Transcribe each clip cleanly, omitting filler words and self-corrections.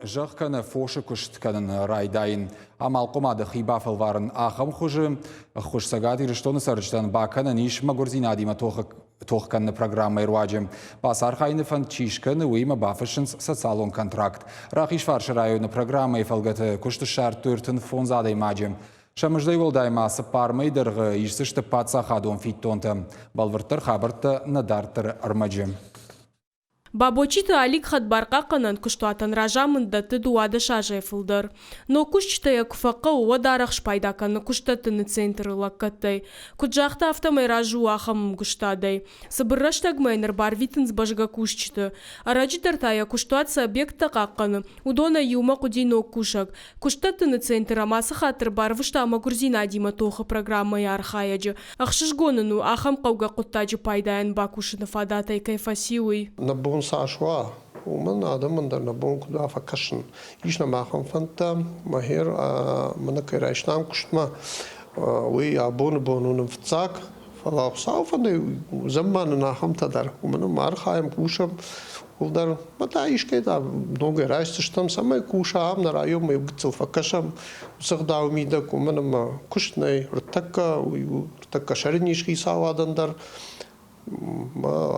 Зӕхх кӕнӕ фосы куыст кӕнын райдайын, амалхъомады хи бафӕлварын ахӕм хуызы ӕххуыс Цӕгат Ирыстоны цӕрджытӕн бакӕнӕн ис мӕгуырдзинадимӕ тох кӕныны программӕйы руаджы. Бацархайыны фӕнд чи скӕны, уыимӕ бафыссынц социалон контракт. Рахизфарсы районы программӕйы фӕлгӕты куыст ссардтой 35 адӕймаджы. Сӕ мыздӕй уӕлдай ма цыппар мӕйы дӕргъы исдзысты паддзахадон фиддонтӕ. Бӕлвырддӕр хабӕрттӕ нӕ дарддӕры ӕрмӕджы. Бабочиты Алик хӕдбар хъахъхъӕнӕн куыстуатӕн разамынд дӕтты 12 азӕй фылдӕр. Ног кусджытӕ йӕ куы фӕхъӕуы, уӕд арӕх спайда кӕны куыстдӕттыны центры лӕггӕдтӕй. Куыд загъта, афтӕмӕй разы у ахӕм ӕмгуыстадӕй. Цыбыр рӕстӕгмӕ йын ӕрбарвитынц бӕзгӕ кусджыты. Ӕрӕджы дӕр та йӕ куыстуат цы объекттӕ хъахъхъӕны, уыдонӕй иумӕ хъуыди ног кусӕг. Куыстдӕттыны центр ӕм ацы хатт ӕрбарвыста мӕгуырдзинадимӕ тохы программӕйы архайӕджы. Ӕхсызгон ын у, ахӕм хъӕугӕ хъуыддаджы пайдайӕн бакусыны фадатӕй кӕй фӕци, уый. Нӕ бон цас уа, уымӕн адӕмӕн дӕр нӕ бон куыд уа фӕкӕсын. Ис нӕм ахӕм фӕндтӕ, мӕхер мӕнӕ кӕй райстам куыстмӕ, уый абоны бон у нын фыццаг, фӕлӕ Хуыцауы фӕндӕй уыдзӕн ма нын ахӕмтӕ дӕр. Уымӕн ӕмӕ архайӕм, кусӕм, фылдӕр ма та искӕй та ногӕй райсдзыстӕм, цӕмӕй куса ам нӕ районмӕ иу гыццыл фӕкӕсӕм уыцы ӕгъдауы мидӕг, уымӕн ӕмӕ куыст нӕй ӕртӕккӕ, уый у ӕртӕккӕ сӕрниз хицауадӕн дӕр.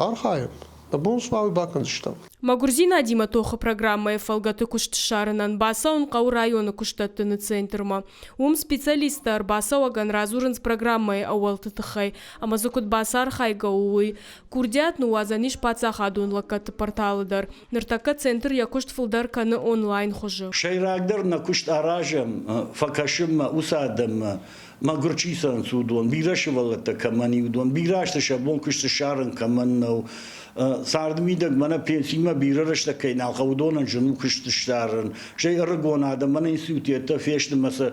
Архайӕм, нӕ бон цы уа, уый бакӕндзыстӕм. Мӕгуырдзинадимӕ тохы программӕйы фӕлгӕты куыст ссарынӕн бацӕуын хъӕуы районы куыстдӕттыны центрмӕ. Уым специалисттӕ ӕрбацӕуӕгӕн радзурынц программӕйы ӕууӕлты тыххӕй ӕмӕ дзы куыд бацархайгӕ у, уый. Курдиат ныууадзӕн ис паддзахадон лӕггӕдты порталы дӕр. Ныртӕккӕ центр йӕ куыст фылдӕр кӕны онлайн хуызы. Сӕйрагдӕр нӕ куыст аразӕм фӕкӕсынмӕ уыцы адӕммӕ, мӕгуыр чи цӕрынц, уыдон, бирӕ сывӕллӕттӕ кӕмӕн и, уыдон, бирӕ азты сӕ бон куыст ссарын кӕмӕн нӕу, царды мидӕг мӕнӕ пенсимӕ бирӕ рӕстӕг кӕй нал хъӕуы, уыдонӕн зын у куыст ссарын, стӕй ӕрыгон адӕм мӕнӕ институттӕ фесты мӕ сӕ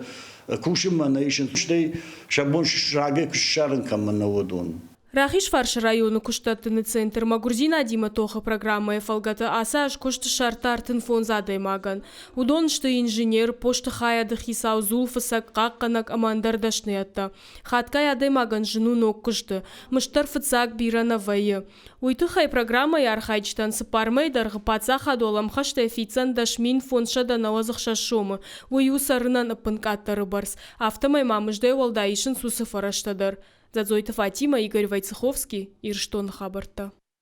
кусынмӕ нӕ исынц, стӕй сӕ бон рагӕй куыст ссарын кӕмӕн нӕу, уыдон. Рахизфарсы районы куыстдӕттыны центр мӕгуырдзинадимӕ тохы программӕйы фӕлгӕты ацы аз куыст ссардта 35 адӕймагӕн. Уыдон сты инженер, посты хайады хицау, дзулфыцӕг, хъахъхъӕнӕг ӕмӕ ӕндӕр дӕсныйӕдтӕ. Хатгай адӕймагӕн зын у ног куысты, мызд дӕр фыццаг бирӕ нӕ вӕййы. Уый тыххӕй программӕйы архайджытӕн цыппар мӕйы дӕргъы паддзахад уӕлӕмхӕстӕй фиддзӕн 10 596 сомы. Уый у цӕрынӕн ӕппынкъаддӕры бӕрц. Афтӕмӕй ма мыздӕй уӕлдай исынц уыцы фӕрӕзтӕ дӕр. Дзӕдзойты Фатимӕ, Игорь Войцеховский, Ирыстоны хабӕрттӕ.